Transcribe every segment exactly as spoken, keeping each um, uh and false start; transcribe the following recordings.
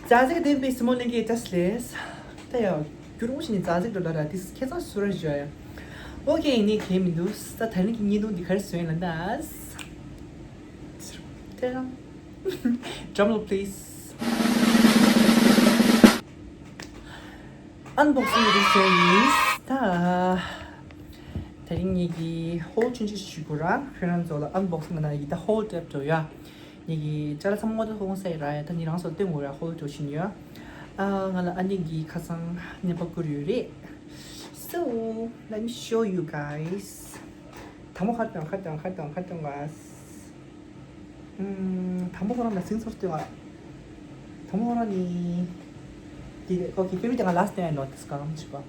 ཙག་ཙིག་ལྡན་པའི་སི་མོ་ལེན་གྱི་ཏྲས་ལེས། ད་ཡ། རྒྱུ་རུང་ཞིག་ནི་ཙག་ཙིག་འགྲོ་ལ་ར་ཏིས་ཁེ་ཙང་སུ་ར་ཞོ་ཡ། ཨོ་ཀེ་ནི་ཁེ་མི་འདུག་ད་ད་ནི་གི་ཉི་དུང་འདི་གར་སོན་ལ་ད། ཏེ་རང་། Drum roll please. Unboxing རིགས་བྱས་ཡིན། ད། དེ་རིང་ངེད་ཀྱི་ཧོལ་ཆུང་ཆུང་ཞིག་གུ་ར་ཁྱོད་རང་ཚོ་ལ་unboxing གནང་ཡིན། ད་ཧོལ་ཊེབ་འགྲོ་ཡ། ངེད་ཀྱི་ཅ་ལག་ཚང་མ་ད་ཧོང་སའི་ར་ཡ། ད་ནི་རང་ཚོ་སྟོན་དགོས་ར་ཧོལ་འགྲོ་བཞིན་ཡོད། ཨ་ང་ལ་ཨ་ནེ་གི་ཁ་སང་སྣེ་པ་བསྐུར་ཡོད་རེད། So let me show you guys. དང་པོ་ཁ་སྟོན་ཁ་སྟོན་ཁ་སྟོན་ཁ་སྟོན་ག་ཨུམ། དང་པོ་ཁོ་རང་ལ་སིང་སོར་སྟོན་པ། དང་པོ་ཁོ་རང་ནི། དེ་ཨོ་ཁེ་ཕེ་མི་དེ་ང་ལ་སྟོན་ཡ་ནོ་ཏིས་གང་ཅི་པ། ཨུམ།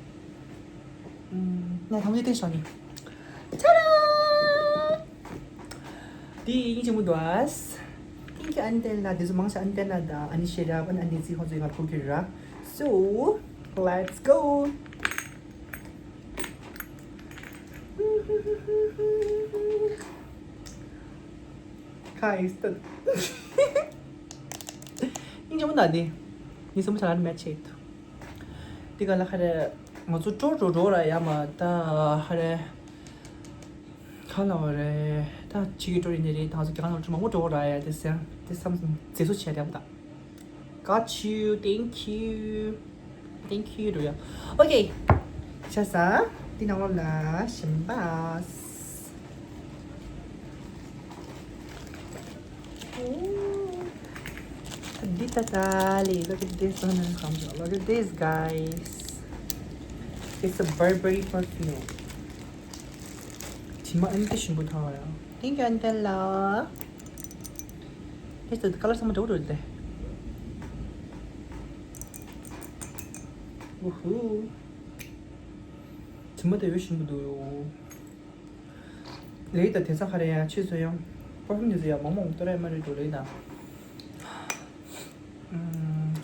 ང་དང་པོ་དེ་སྟོན་ཤོག་ནི། ཅ་ར། དེ་ཡིན་ཅི་མོ་འདུག་ཨ། Thank you ཨན་ཏན་ལ། དེ་ཚོ་མང་ཆེ་ཨན་ཏན་ལ་དང་ཨ་ནི་ཤེས་རབ་ཨ་ནི་ཨན་ཏན་ཚི་ཁོང་ཚོའི་ང་ཕུག་གི་ར། So let's go. ཁ་ཨིས་ཏ། ཡིན་ཅི་མོ་ད་དེ། ནི་སམ་ཆ་ལ་མེ་ཆེ་ཏུ། དེ་ག་ལ་ཁ་རེ། ང་ཚོ་ཀྲོ་ཀྲོ་ཀྲོ་ར་ཡ་མ་ད་ཧ་རེ། ཁ་ལ་བ་རེ། ད་ཕྱི་གི་ཀྲོ་རི་ནི་རེད། ད་ང་ཚོ་རྒྱ་ནག་ལ་ཀྲོ་མང་པོ་ཀྲོ་ར་ཡ་དེ་སེམས་དེ་བསམ་མཛེས་བཟོ་བྱས་དེ་མ་ད། Got you. Thank you. Thank you རུ་ཡ། Okay. ཆ་ས། འདི་ནང་ལོགས་ལ་ཞིམ་པ། འདི་ད་ད་ལེ། Look at this one. Look at this, guys. It's a Burberry perfume. དྲི་མ་ཨན་ཏི་ཞིམ་པོ་ཐང་ཡ། Thank you ཨན་ཏན་ལ། ཨེ་ད་ཀ་ལར་ཚང་མ་འདྲ་པོ་འདྲ་པོ་རེད་དེ། ཨུ་ཧུ། དྲི་མ་དེ་ཡོད་ཞིམ་པོ་འདུག་ཡོ། ལེ་ད་དེ་ཚ་ཁ་རེ་ཡ་ཆེ་ཚོ་ཡང་། པར་ཕིམ་དེ་ཚོ་ཡང་མང་མང་ཏོ་ར་ཡ་མ་རེད་འགྲོ་ལེ་ད།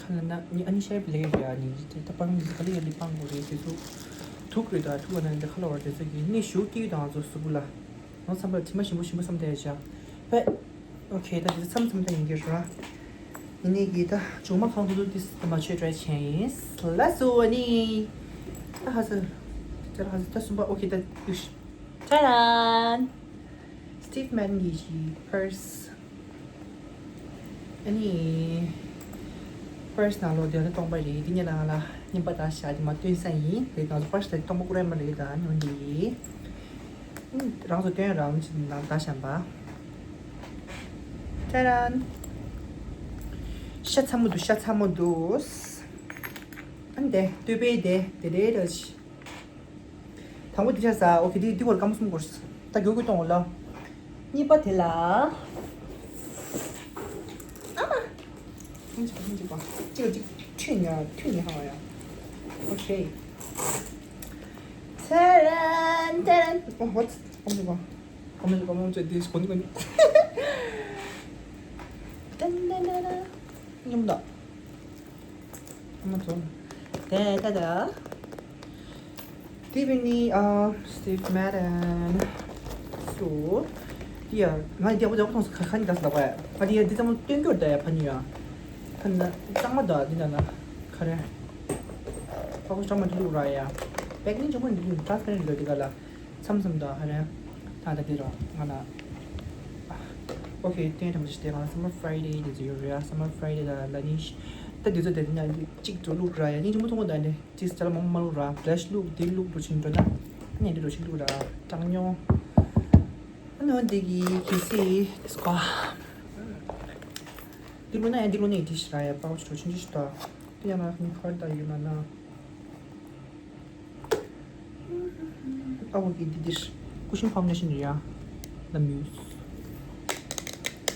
ཁ་ལ་ན་ནི་ཨ་ནི་ཤར་བི་ལེ་རེད་ཨ་ནི་ད་པང་གི་ག་ལེ་ཡ་ལི་པང་གོ་རེད་དེ་ཚོ། ཐུག་རེད་ད་ཐུག་ག་ན་ནི་ད་ཁ་ལ་བར་དེ་ཚོ་གི་ནི་ཞུ་ཀི་དང་ཚོ་སུ་བུ་ལ། ནོ་བསམ་པ་དྲི་མ་ཞིམ་པོ་ཞིམ་པོ་བསམ་དེ་ཡ་ཤ། ཧེ། ཨོ་ཁེ་ད་དེ་ཚོ་མཚམས་མཚམས་ད་ཡིན་གྱི་ར། ཡིན་ནི་གི་ད་ཇོང་མ་ཁང་དུ་དུ་དིས་ད་མ་ཆོས་ཏྲའི་ཆེན་ཡིན། ལ་སོ་ཨ་ནི། ད་ཧ་ས། ད་ཧ་ས་ད་སུམ་པ་ཨོ་ཁེ་ད་ཡུ་ཤ། ཏྲ་རན། Steve Madden གི་purse། ཨ་ནི། purse ནང་ལོགས་དེ་ལ་སྟོང་པ་རེད། དེ་ཉིད་ནང་ལ་རྙིང་པ་དག་བཞག་དེ་མ་སྟོན་ས་ཡིན། དེ་ནང་ལ་purse དེ་སྟོང་པ་ཀུ་རེ་མ་རེད་ད་ཉོན་དེ་ཡིན། རང་ཚོ་སྟོན་རང་ཅི་ནང་དག་བཞག་པ། ཏྲ་རན། ཤ་ཚ་མོ་འདུག་ཤ་ཚ་མོ་འདུག་ཨ་ནི་དེ་ལྟོས་པས་དེ་དེ་རེད་ར་ཤི། དང་པོ་འདི་ཆ་ས། ཨོ་ཁེ་འདི་འདི་བར་སྐམ་གསུམ་སྐོར། ད་མགྱོགས་མགྱོགས་གཏོང་ལ། གཉིས་པ་དེ་ལ། ཨ་མ། ཐུང་ཅིག་ཐུང་ཅིག་པ། གཅིག་ལ་གཅིག་ཁྲུས་ཉ་ཁྲུས་ཉ་ཧ་ཡ། ཨོ་ཁེ། ཏ་རན་ཏ་རན། ཨོ་ཧོ། སྐམ་ཅིག་པ། སྐམ་ཅིག་སྐམ་ཅིག་དེ་གོ་ནི་གོ་ནི། ཏན་ཏན་ཏན་ཏན། ཉམས་ད། ཨ་མ་ཚོ། དེ་ད་ད། དེ་བས་ནི་ཨ། Steve Madden། སོ། ཡ། ང་རྒྱལ་པོ་རྒྱལ་པོ་མཐོང་སོང་། ཁ་ཁ་ནི་ད་སོ་ད་པ་ཡ། ང་དེ་ཡ་འདི་ཚང་མ་སྟོན་རྒྱུར་ད་ཡ་ཕ་ནི་ཡ། ཁ་ན་གཙང་མ་ད་འདི་ད་ན་ཁ་རེ། ཕ་ཁོ་གཙང་མ་འདི་ལུག་ར་ཡ། པེག་ནི་ཇོ་མོ་འདི་ཊ་རན་སི་པེ་རེན་ཊི་འདུག་འདི་ག་ལ། མཚམས་མཚམས་དང་ཧ་རན། ད་ད་འདི་རོ་ང་ལ། ཨོ་ཁེ་སྟོན་ཐམས་ཅད་དེ་ང་ལ་Summer Friday དེ་ཚོ་ཡོད་རེད་ཨ། Summer Friday ད་ལ་ནི་ཤ། ད་འདི་ཚོ་དེ་ཉག་གཅིག་ཏུ་བླུགས་ར་ཡ། སྙིང་རྗེ་མོ་མཐོང་གོ་ད་ནི་ཅིག་ཅ་ལག་མང་པོ་མ་བླུགས་ར། བྷ་ལེ་ཤི་བླུགས་འདི་བླུགས་འགྲོ་ཕྱིན་འགྲོ་ན། ཨ་ནི་འདི་འགྲོ་ཕྱིན་བླུགས་ར་གྲང་ཉོ། ཨ་ནི་འདི་གི་གི་སི་དེ་སྐོ། འདི་བླུགས་ན་ཡ་འདི་བླུགས་ན་ཡ་འདི་ཤི་ར་ཡ་པའོ་ཆི་འགྲོ་ཕྱིན་འདི་ཤི་ད། འདི་ཡ་ང་ཁ་ནི་ཁར་ད་ཡོད་ན་ན། ཨ་འོ་གི་འདི་འདིར། Cushion Foundation རེད་ཡ། ལ་མུས།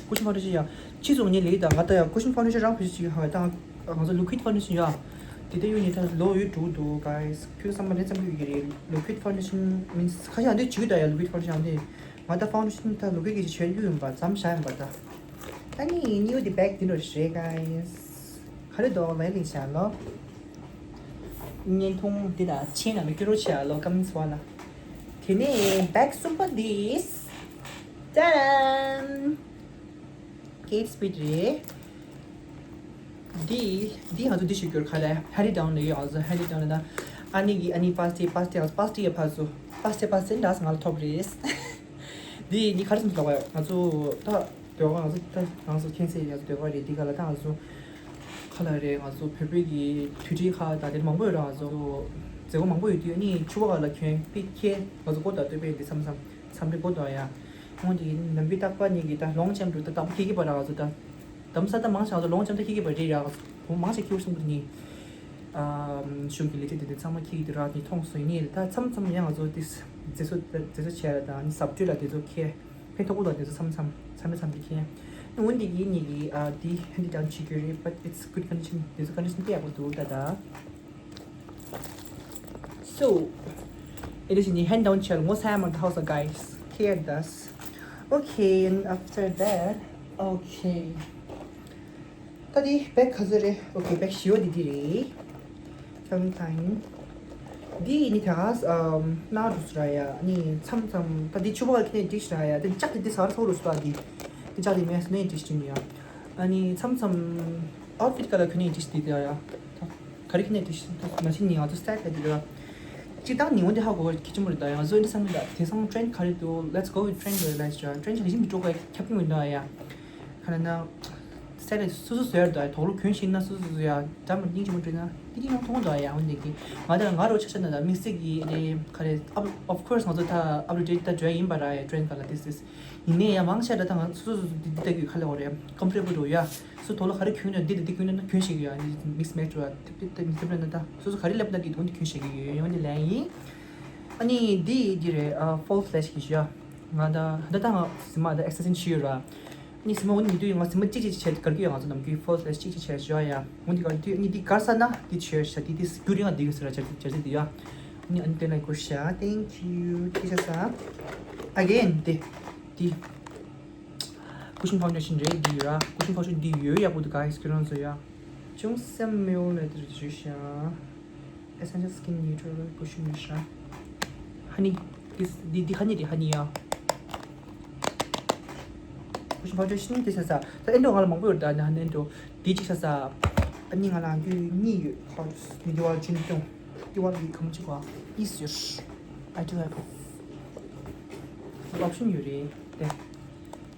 Cushion Foundation ཡ། ཕྱིས་སུ་ངས་ལེགས་དང་ང་ལྟ་ཡ། Cushion Foundation རང་བེད་སྤྱོད་ཅིག་ཧ་ད། ང་ཚོ་Liquid Foundation ཡ། དེ་ལྟ་ཡོད་ནི་ད་ལོ་ཡོད་འགྲོ་འདུག་guys། ཁྱོད་བསམ་པ་ནས་བསམ་གྱི་ཡོད་ཀྱི་རེད། Liquid Foundation means ཁ་ཤས་འདི་བྱེད་ཀྱི་ད་ཡ། Liquid Foundation འདི། ང་ད་Foundation ད་Liquid གི་བྱེད་རྒྱུ་ཡིན་པ་ཙམ་བཞག་ཡིན་པ་ད། ཨ་ནི་new the bag འདི་འདྲ་རེད་guys། ག་རེ་འདུག་ལ་ལི་བྱ་ལོ། བརྙན་ཐུང་འདི་དང་ཆེ་ན་མི་སྐྱུར་རོ་ཆེ་ལོ་ཀམ་སུ་བ་ལ། དེ་ནས་བེག་གསུམ་པ་འདི། ཏན། Kate Spade རེད། འདི་འདི་ང་ཚོ་འདི་ཞིག་སྐྱོར་ཁ་ལ་ཧེ་རི་ཌའོན་ལ་ཡོད། ང་ཚོ་ཧེ་རི་ཌའོན་ལ་ན་ཨ་ནི་གི་ཨ་ནི་པཱ་སི་ཊི་པཱ་སི་ཊི་པཱ་སི་ཊི་ཡ་ཕ་ཚོ་པཱ་སི་ཊི་པཱ་སི་ཊི་འདྲ་ང་ལ་ཐོབ་རེད། འདི་འདི་ག་རེ་ཟེར་ལབ་པ་ང་ཚོ་ད་ཟློས་གར་ང་ཚོ་ད་ང་ཚོ་ཁྱེད་ཚོས་ཡ་ཟློས་གར་རེད། འདི་ག་ལ་ད་ང་ཚོ་ཁ་ལ་རེད། ང་ཚོ་བོད་པའི་གི་དུས་དྲན་ཁ་ད་དེ་མང་པོ་ཡོད་ར། ང་ཚོ་མཛད་སྒོ་མང་པོ་ཡོད་དུས་ཨ་ནི་ཕྱུ་པ་ག་ལ་ཁྱོད་པི་ཁྱེད་ང་ཚོ་གོ་ད་སྟོད་པའི་འདི་མཚམས་མཚམས་མཚམས་རེ་གོ་ད་ཡ། འོན་ཏེ་ནམ་རྒྱུན་རྟག་པར་ཉིད་ཀྱི་ད་ལོང་ཅམ་འགྲོ་ད་དང་པོ་ཁྱེད་ཀྱི་པ་ར་ང་ཚོ་ད་དམ་ས་ད་མང་ཆེ་ང་ཚོ་ལོང་ཅམ་ད་ཁྱེད་ཀྱི་པ་རེད་ར། ང་ཚོ་བོ་མང་ཆེ་ཁྱེད་གསུང་གི་ནི་གཞུང་གི་ལས་བྱེད་དེ་ཚང་མ་ཁྱེད་ཀྱི་དེ་ར་ནི་མཐོང་སོང་ཡིན་ནི་ད་མཚམས་མཚམས་ཡང་ང་ཚོ་དེ་མཛེས་བཟོ་མཛེས་བཟོ་བྱས་ལ་ད་ནི་ཟབ་སྤྲོས་ལ་དེ་ཚོ་ཁྱེད་ཕན་ཐོགས་པོ་ལ་དེ་ཚོ་མཚམས་མཚམས་མཚམས་རེ་མཚམས་རེ་ཁྱེད་ནི་འོན་ཏེ་ཡིན་ནི་གི་ཨ་དེ་ཧན་དེ་དང་བྱེད་རྒྱུ་རེད། But it's good condition. དེ་ཚོ་condition དེ་ཡག་པོ་འདུག་ད་ད། So, it is in the hand down chair. What's hammer the house, guys? Here it does. Okay, and after that, okay. ད་དེ་བེག་ག་ཚོད་རེད། Okay, བེག་ཞི་བ་འདི་འདི་རེད། Valentine. འདི་ནི་ད་ཨམ་ན་རུ་སུ་ར་ཡ། ནི་མཚམས་མཚམས་ད་འདི་ཕྱུ་པ་ཁེ་ནས་འགྲིག་ར་ཡ། དེ་ལྕགས་དེ་འདི་ཟ་ར་ས་རུ་སུ་ར་འདི། དེ་ལྕགས་དེ་མེད་སོ་ནས་འགྲིག་ཅིང་ཡ། ཨ་ནི་མཚམས་མཚམས་outfit ག་ལ་ཁེ་ནས་འགྲིག་འདི་དེ་ཡ། ག་རེ་ཁེ་ནས་འགྲིག་མ་ཤེས་ནི་ང་ཚོ་style ག་འདི་ར། སྤྱིར་བཏང་ནི་འོན་ཏེ་ཧ་གོ་བ་ཁེ་ཆེན་པོ་རེད། ད་ཡང་བཟོ་འདི་བསམ་མི་ད་དེང་སང་trend ག་རེ་འདུག Let's go with trend རེད་ལ་ཤ། trend ཆ་ལེགས་ཤིང་འགྲོ་ག་ཁྱབ་ཀྱི་མི་འདུག་ཡ། ག་ལ་ན། སེ་ལེ་སོ་སོ་བཟོས་ར་དོག་ལོ་གྱོན་ཤེས་ན་སོ་སོ་བཟོས་ཡ། འདྲ་མ་སྙིང་རྗེ་མོ་འདྲ་ན་ཏི་ཏི་ཡང་མཐོང་འདུག་ཡ། འོན་ཏེ་གི་ང་དང་ང་རོ་ཆ་ཆ་ན་ད་དམིགས་བསལ་གི་རེད་ག་རེ། of course ང་ཚོ་ད་up to date ད་འགྲོ་ཡ་ཡིན་པ་ར་ཡ། trend ག་ལ་this is ཡིན་ནའི་ཡ་མང་ཆེ་ད་ད་ང་སོ་སོ་སོ་སོ་འདི་འདི་ལྟ་གི་ག་ལ་འོ་རེད། comfortable འགྲོ་ཡ། སོ་དོག་ལོ་ག་རེ་གྱོན་ན་འདི་ད་འདི་གྱོན་ན་གྱོན་ཤེས་གི་ཡ། mix match འགྲོ་ཡ། ཏི་ཏི་ཏི་mix match ན་ད་སོ་སོ་ག་རེ་ལབ་ན་འདི་འོན་ཏེ་གྱོན་ཤེས་གི་ཡོད། འོན་ཏེ་ལན་ཡིན། ཨ་ནི་འདི་འདི་རེད། ཨ་false lash གི་ཞུ་ཡ། ང་ད་ད་ད་ང་སི་མ་ད་extension ཞུ་ཡོད་ར། ནི་སི་མ་འོ་ནི་དུས་ང་སི་མ་གཅིག་གཅིག་བྱས་གར་གི་ཡོད། ང་ཚོ་ནམ་རྒྱུན་false lash གཅིག་གཅིག་བྱས་བཞག་ཡ། འོ་འདི་གར་དུས་ནི་འདི་གར་ས་ན་འདི་བྱས་ཤ། འདི་འདི་རྒྱུ་རིང་ང་འདི་གི་ཟེར་ར་ཅར་ཅར་ཅི་འདི་ཡ། ནི་ཨ་ནི་དེ་ལ་གོ་ཤ། Thank you ཏི་ཤ་ས། Again འདི་འདི་cushion foundation རེད། འདི་ཡོད་ར། cushion foundation འདི་ཡོད་ཡག་པོ་འདུག guys ཁྱེད་རང་ཚོ་ཡ། ཅུང་ཟད་མེའོ་ལ་དེ་རེད་ཞུ་ཤ། Essential Skin Neutral cushion ཡོད་ཤ། Honey འདི་འདི་འདི་Honey རེད། Honey ཡ། cushion foundation འདི་ས་ས། ད་ཨེ་འགྲོ་ང་ལ་མང་པོ་ཡོད་ད་ནི་ཧ་ནན་འགྲོ། འདི་གཅིག་ས་ས། ཨ་ནི་ང་ལ་རྒྱུ་གཉིས་ཡོད། ཁ་ནི་དི་ཝ་ལི་ཅུན་ཏོང་། དི་ཝ་ལི་གང་ཅིག་བ་ཨིས་ཡོད། I do have option ཡོད་རེད་དེ།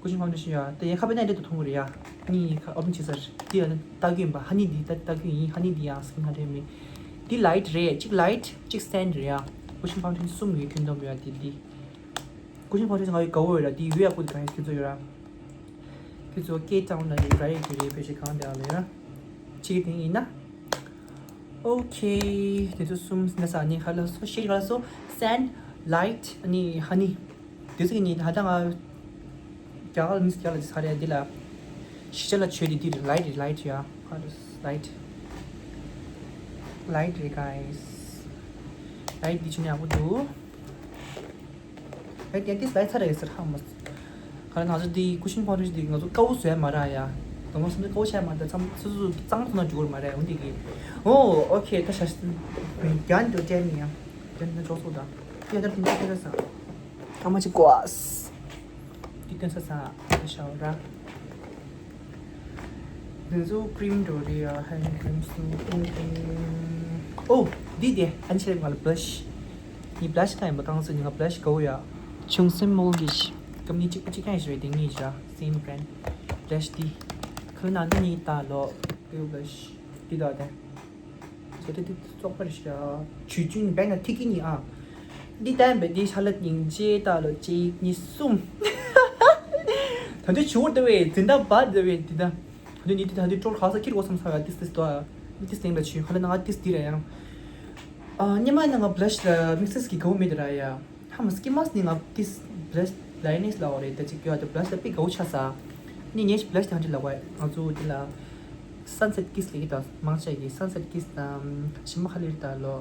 cushion foundation ཡ། དེ་ཡན་ཁ་པེ་ན་འདི་ཐུང་རེད་ཡ། ནི་ཁ་option ཅི་ཟེར། དེ་ཡ་ནི་ལྟ་གི་ཡིན་པ། Honey འདི་ལྟ་ལྟ་གི་ཡིན། Honey འདི་ཡ་skin ཧ་རེ་མེད། འདི་light རེད། གཅིག་light གཅིག་sand རེད་ཡ། cushion foundation གསུམ་ཡོད། ཁྱོན་བསྡོམས་ཡ་དེ་འདི། cushion foundation ང་ཡི་དགའ་བོ་ཡོད་ར། དེ་ཡོད་ཡག་པོ་དེ་གང་ཡིན་ཁྱོད་ཚོ་ཡོད་ར། ཁྱོད་ཚོ་Cape Town ལ་ཡོད་ར་ཡོད་ཀྱི་རེད། ཕལ་ཆེར་གང་དེ་ཨ་ལ་ཡོད་ར། ཅིག་དེ་ཡིན་ན། Okay དེ་ཚོ་གསུམ་ན་ས་ནི་ཧ་ལ་སོ་ཤེ་ཧ་ལ་སོ་sand light ནི་honey དེ་ཚོ་ནི་ཧ་ད་ང་རྒྱ་གར་མི་རྒྱ་ལ་ས་རེད་འདི་ལ་ཤི་ཆ་ལ་ཆོས་འདི་འདི་light རེད། light ཡ་ཧ་ལ་light light རེད་guys light འདི་ཆུ་ནི་ཡག་པོ་འདུག་ཨེ་ཏན་ཏིས་ལའི་ཚ་རེ་ཟེར་ཧ་མ། ག་ལ་ང་ཚོ་འདི་cushion foundation འདི་ང་ཚོ་དཀའ་བོ་བཟོས་མ་ར་ཡ། དང་པོ་སེམས་ཚོ་དཀའ་བོ་བྱས་མ་ར། ཚང་སོ་སོ་གཙང་ཐུག་ན་འགྲིག་གི་མ་རེད། འོན་ཏེ་གི། ཨོ་ཨོ་ཁེ་ད་ཤ་རྒྱན་དུ་སྤྲད་མི་ཡ། རྒྱན་ན་ཅོག་སོ་ད། ཡ་ད་དེ་འདྲ་ཁེ་ད་ས། ཨ་མ་ཅི་ཀོ་ཨས། འདི་སྟོན་ས་ས་ཤ་ར། འདི་ཚོ་cream འགྲོ་རེད་ཡ། hand cream སུ་ཨོ། འདི་དེ་ཨན་ཆེ་ང་ལ་blush ནི་blush གང་ཡིན་པ་གང་ཟེར་ནི་ང་blush གོ་ཡ། ཆུང་སེམས་མོལ་གྱི་ཤི། ཀམ་ནི་གཅིག་པ་གཅིག་གང་ཡིན་ཞུ་བའི་དེ་ངེས་ཤ་same brand blush འདི། ཁོ་ནང་དུ་ནི་ད་ལོ་ཀེའུ་blush འདི་ད་དེ། ཟེར་ཏེ་འདི་བཙོག་པ་རེད་ཤག་ཆུ་ཆུན་བེང་ན་ཐིག་གི་ནི་ཨ། འདི་བསྟན་པའི་འདི་ཤ་ལ་སྙིང་རྗེ་ད་ལོ་གཅིག་གཉིས་གསུམ། ད་དུང་ཆུ་བོ་ལྟ་བའི་འཛིན་བདག་བ་ལྟ་བའི་འདི་ད། ད་དུང་ནི་འདི་ད་དུང་ཀྲོལ་ཁ་ས་ཁྱེར་གོ་བསམ་ས་ཡ་ཏིས་ཏིས་དོ། ཏིས་ཏིང་ལ་ཆུ་ཁ་ལ་ནང་ཏིས་འདི་རེད་ཡང་། ཨ་སྙེ་མ་ནང་ང་blush ལ་mixes གི་གོ་མེད་ར་ཡ། ཧ་མ་སྐྱི་མ་སི་ནི་ང་ཏིས་blush ལ་ཡིན་ནིས་ལ་འོ་རེད། ད་ཅིག་ཡོད་ད་blush ལ་པི་གོ་ཆ་ས། ནི་ངས་blush དེ་ཧ་འདྲི་ལ་བ་ང་ཚོ་འདི་ལ། Sunset Kiss ལ་ཡི་ད་མང་ཆ་གི་Sunset Kiss དང་ཞིམ་མ་ཁ་ལིར་ད་ལོ།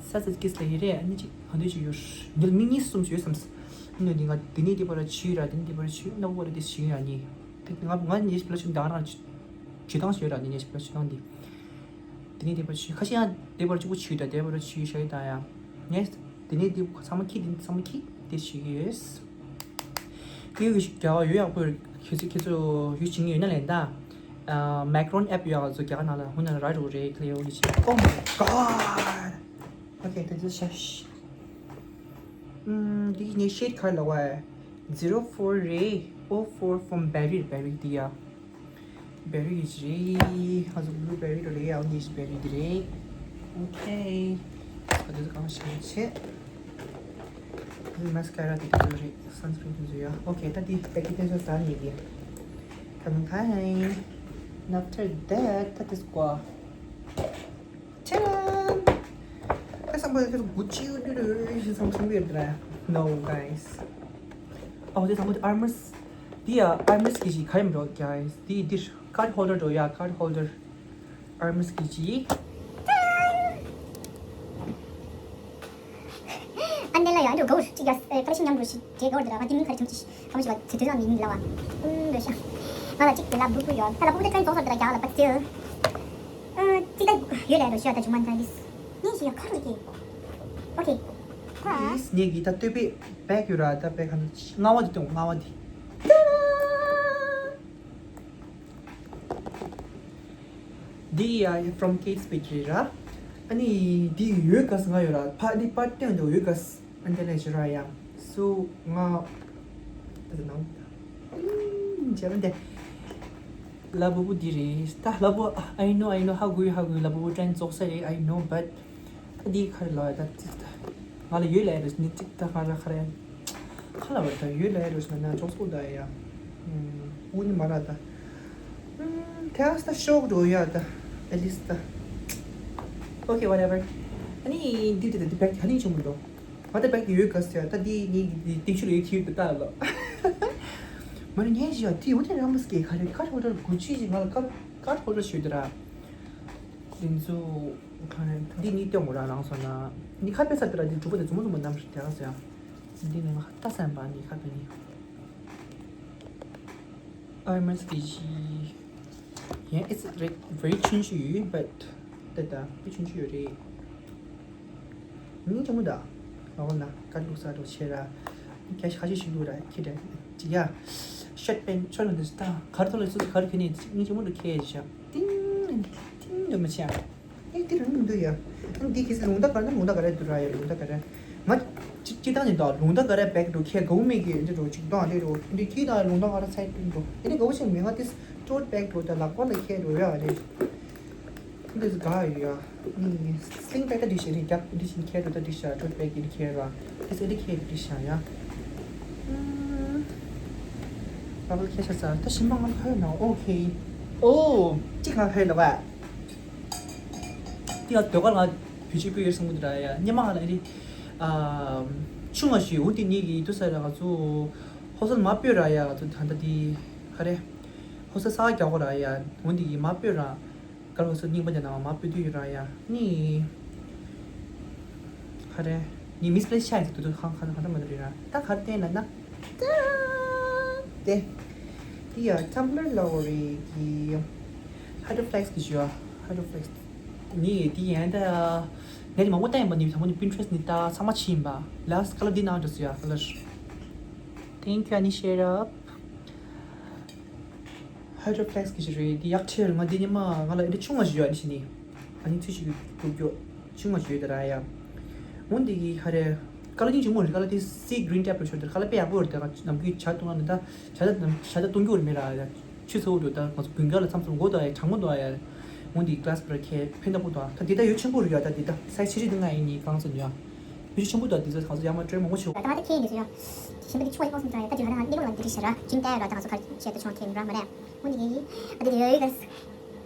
Sunset Kiss ལ་ཡི་རེད། ཨ་ནི་ཅིག་ཧ་འདྲི་ཅིག་ཡོད། འདི་ལ་མི་གཉིས་གསུམ་ཞིག་ཡོད་བསམ། ནི་འདི་ང་འདི་ནི་འདི་པར་ཆུ་ར་འདི་ནི་འདི་པར་ཆུ་ན་བོ་ར་འདི་ཞིག་ཡ་ནི། ང་ང་ནི་blush དང་རང་ཆུ་དང་ཞིག་ཡོད་ར་ནི་ངས་blush དང་འདི། དེ་ནས་དེ་པར་ཆུ་ཁ་ཤས་ཡང་དེ་པར་ཆུ་བོ་ཆུ་དང་དེ་པར་ཆུ་ཤ་ཡི་དང་ཡང་ངས་དེ་ནས་དེ་ཚང་མ་ཁྱི་དེ་ཚང་མ་ཁྱི་དེ་ཞིག་ཡོད། ཀེའུ་གི་རྒྱ་བ་ཡོད་ཡག་པོ་ཁྱེད་ཚོ་ཁྱེད་ཚོ་ཡོད་བྱིང་ཡོད་ན་ལན་ད། Macron app ཡོད། ང་ཚོ་རྒྱ་གར་ནང་ལ་ཧུ་ན་ར་རུ་རེད། ཁ་ལེ་འོ་ནི་ཆེ། Oh my god. Okay, this is shash. ཨམ། འདི་ངའི་ཤེད་ག་ལ་བ། Zero four རེད། Oh four from Berry, Berry འདི་ཡ། Berry གི་རེད། ང་ཚོ་blueberry རེད། ཡ་འོ་ནི་Berry འདི་རེད། Okay. ཨ་འདི་གང་ཤེས་ཆེ། Mascara དེ་ཚོ་རེད། Sunscreen དེ་ཚོ་ཡ། Okay, ད་དེ་package དེ་ཚོ་ཟ་ནས་གི། Come on, and after that, ད་དེ་སྐོར། ཅན། ད་བསམ་པ་དེ་ཚོ་Gucci ཡོད་རེད་བསམ་བསམ་གི་ཡོད་རེད། No, guys. ཨོ་དེ་བསམ་པ་དེ་Hermes། དེ་ཡ་Hermes གི་ཞིག་ག་རེ་མི་འགྲོ། Guys, དེ་དེ་card holder འགྲོ་ཡ། Card holder Hermes གི་ཅི། ཨན་དེ་ལ་ཡང་འགྲོ་གོ་ཅི་ཡ་ཀ་ལེ་ཤན་མཉམ་འགྲོ་ཞིག་རེད་གོ་རེད་ར། དེ་མིང་ག་རེ་ཐམ་ཅི་ཐམ་ཅི་བ་དེ་དུས་ལ་མིང་ལ་བ། ཨུམ་འགྲོ་ཤ། ང་ལ་གཅིག་དེ་ལ་བུ་བུ་ཡོད། ད་ལ་བུ་བུ་དེ་ཀྲན་ཙོག་ས་དེ་ལ་རྒྱག་ལ་བ་ཙེ། ཨ་ཙི་ད་ཡོད་ལ་འགྲོ་ཤ། ད་ཇུ་མན་ད་ལིས་ངས་ཞིག་ཡ་ཁ་རུ་གི། Okay. ད་ངས་གི་ད་སྟོད་པའི་bag ཡོད་ར། ད་bag ག་ནང་ལྔ་བ་དེ་སྟོན། ལྔ་བ་དེ། འདི་ཡ་from Kate Spade རེད་ར། ཨ་ནི་འདི་ཡོད་ག་ས་ང་ཡོད་ར། ཕ་འདི་པར་སྟོན་འདུག་ཡོད་ག་ས། ཨ་འདི་ལས་ཞུ་ར་ཡ། So ང་ད་ད་ནང་ད་ཨིན་ཇེ་བན་དེ་ལ་བུ་བུ་འདི་རེད། ད་ལ་བུ། I know, I know. ཧ་གོ་ཡོད། ཧ་གོ་ཡོད། ལ་བུ་བུ་ཀྲན་ཙོག་ས་རེད། I know, but ད་འདི་ག་རེ་ལ་ད་ད་ང་ལ་ཡོད་ལ་རེད། ནི་ཅིག་ད་ང་ལ་ག་རེ། ཁ་ལ་བར་ད་ཡོད་ལ་རུ་སོང་ན་ཅོག་སྐུ་ད་ཡ། ཨུ་ནི་མ་ར་ད། ཨུམ། དེ་ཨ་སྟ་ཤོག་འགྲོ་ཡ་ད། At least ད། Okay, whatever. ཨ་ནི་འདི་འདི་འདི་བེག་ཧ་ནི་ཆུང་མི་འགྲོ། ང་ད་བེག་ཡོད་ག་ཟེར། ད་འདི་ངའི་འདི་ཏིག་ཤུ་ལ་ཡོད་ཁྱི་ཡོད་ད་ལོ། མ་ར་ངས་ཞིག་ཡ་དེ་འུ་དེ་ར་མ་སྐད་ག་རེ་ཁ་ཧོ་ད་གུ་ཅི་ཞིག་ང་ལ་ཁ་ཁ་ཧོ་ད་ཞུ་དེ་ར། འདི་ཚོ་ག་རེ་འདི་གཉིས་སྟོན་དགོས་ར་ལངས་སོང་ན། འདི་ཁ་པེ་ས་དེ་ར་འདི་གྲུ་པ་དེ་ཚོ་མོ་ཚོ་མོ་ནམ་ཞིག་དེ་ག་ཟེར། འདི་ནི་ང་ལྟ་སེམས་པ་འདི་ཁ་པེ་ནི། ཨར་མས་གི་ཞི། Yeah, it's re- very ཆུང་ཆུང་ཡོད། But ད་ད་པི་ཆུང་ཆུང་ཡོད་རེད། མིང་ཆུང་མོ་ད། ལ་འོ་ན་ཀ་ལུག་ས་རོ་ཆེ་ར། ཁ་ཤས་ཁ་ཤས་ཤིག་ལུག་ར་ཁྱི་ར། ཅི་ཡ། ཤོད་པན་ཆོ་ལ་འདི་ད་གར་ཐོ་ལ་སུ་གར་ཁྱི་ནི་མིང་ཆུང་མོ་རུ་ཁྱེར་ཞབས་ཏིང་ཏིང་འདི་མ་ཆེ། ཨེ་འདི་རུ་མི་འདུག་ཡ། ཨ་འདི་ཁྱེད་ཚོ་ལུང་ད་གར་ན་ལུང་ད་གར་ར་འདུག་ར་ཡ། ལུང་ད་གར་ར། ང་ཅི་ཅི་ད་ནི་ད་ལུང་ད་གར་ར་བེག་འགྲོ་ཁྱེད་གའུ་མེད་གི་འདི་འགྲོ་ཅིག་ད་འདི་འགྲོ་འདི་ཁྱི་ད་ལུང་ད་གར་ར་ཚད་འདུག་འདི་ནི་གའུ་ཆེ་མེད། ང་ཏིས་ཊོཊ་བེག་འགྲོ་ད་ལག་པ་ལ་ཁྱེད་འགྲོ་ཡ་རེད། འདི་ག་ཡོད་ཡ། ནི་སིང་པེ་ད་འདི་ཤེ་ནི་རྒྱབ་འདི་ཤིན་ཁྱེད་འགྲོ་ད་འདི་ཤ་ཊོཊ་བེག་འདི་ཁྱེད་ར། ཏིས་འདི་ཁྱེད་འདི་ཤ་ཡ། ལག་པ་ལ་ཁྱེད་ཤ་ཚ་ད་ཤིན་པ་ང་ལ་ཁ་ཡོད་ན། ཨོ་ཁེ། ཨོ་ཅི་ང་ཁ་ཡོད་ལ་བ། དེ་ཡང་ཟློས་གར་ང་བེད་སྤྱོད་སྤེལ་ཡོད་གསུང་གི་འདུག་ར་ཡ། སྙེ་མ་ང་ལ་ཨེ་རི། ཨ། ཆུང་ང་ཞིག་འུ་དེ་ནི་གི་དུ་ས་ར་ང་ཚོ་ཧོ་སལ་མ་སྤོས་ར་ཡ། ང་ཚོ་ད་ལྟ་དེ་ག་རེ། ཧོ་སལ་ས་རྒྱག་གོ་ར་ཡ། འུ་དེ་གི་མ་སྤོས་ར། གར་ཧོ་སལ་རྙིང་པ་དེ་ནང་མ་སྤོས་དུས་ཡོད་ར་ཡ། ནི། ག་རེ། ནི་མིས་པི་ལེས་ཆགས་ཡིན་ཟེར་དུས་དུས་ཧང་ཧང་ཧང་ད་མ་ད་རེད་ར། ད་ག་རེ་བསྟན་ལ་ན། ད། དེ། དེ་ཡ་ཊམ་བྷ་ལར་ལ་འོ་རེད་གི། ཧའི་ཌོ་ཕི་ལེག་སི་གི་ཞུ་ཡ། ཧའི་ཌོ་ཕི་ལེག་སི། ནི་དེ་ཡན་ད། ངས་ནི་མང་པོ་བལྟས་ཡིན་པ་ནི་དང་པོ་ནི་པིན་ཊི་རེ་སི་ནི་ད་ཚང་མ་ཕྱིན་ཡིན་པ། ལ་སི་ཊི་ཀ་ལར་འདི་ནང་འགྲོ་སུ་ཡ་ཀ་ལར། Thank you, Anishera. ཧའི་ཌོ་ཕི་ལེག་སི་གི་ཞིག་རེད། འདི་ཡག་ཆེར་ང་འདི་ཉི་མ་ང་ལ་འདི་ཆུང་བ་ཞིག་ཡོད། ཨ་ནི་ཆི་ནི་ཨ་ནི་ཚུལ་ཞིག་གི་གུག་ཀྱོག་ཆུང་བ་ཞིག་ཡོད་ད་ར་ཡ། འོ་འདི་གི་ཧ་རེ། ཀ་ལ་ཏི་ཆུང་མོ་རེད། ཀ་ལ་ཏི་སི་གི་རིན་ཊེབ་ལ་ཤོར་ད་ར། ཀ་ལ་དཔེ་ཡག་པོ་རེད། ད་ང་ནམ་རྒྱུན་ཇ་བཏུང་ན་ནི་ད་ཇ་ད་ཇ་ད་བཏུང་རྒྱུ་རེད་མེད་ར་ཡ། ཆུ་ཚ་བོ་འགྲོ་ད་ང་ཚོ་དགུན་ཁ་ལ་མཚམས་མཚམས་འགོ་ད་ཡ་གྲང་མོ་འདུག་ཡ། འོ་འདི་གི་གི་ལ་སི་པི་ར་ཁེ་ཕན་ཐོགས་པོ་འདུག་ད་འདི་ད་ཡོད་ཆེན་པོ་རེད་ཡ། ད་འདི་ད་སའི་ཛི་ཆི་རེད། འདི་ང་ཡིན་ནི་གང་ཚོ་ཡ། ཡོད་ཆེན་པོ་འདུག་འདི་ཚོ་ང་ཚོ་ཡ་མ་ཊི་རེ་མང་པོ་ཆེ། ད་ང་ད་ཁྱེད་འདི་ཚོ་ཡ། ཞིམ་པ་འདི་ཆུང་བ་ཡིན་ནོ་སུ་འདྲ་ཡ། ད་འདི་ང་ད་ང་ནི་ལོ་ལ་འདི་རེད་ཤེས་ར། ཇིམ་ཏའི་ར། ད་ང་ཚོ་ག་རེ་བྱས་ད་ཆུང་ཁེ་ཡིན་ར་མ་རེད། འོ་འདི་གི་ཨ་འདི་འདི་ཡོད་ཡོད་ག་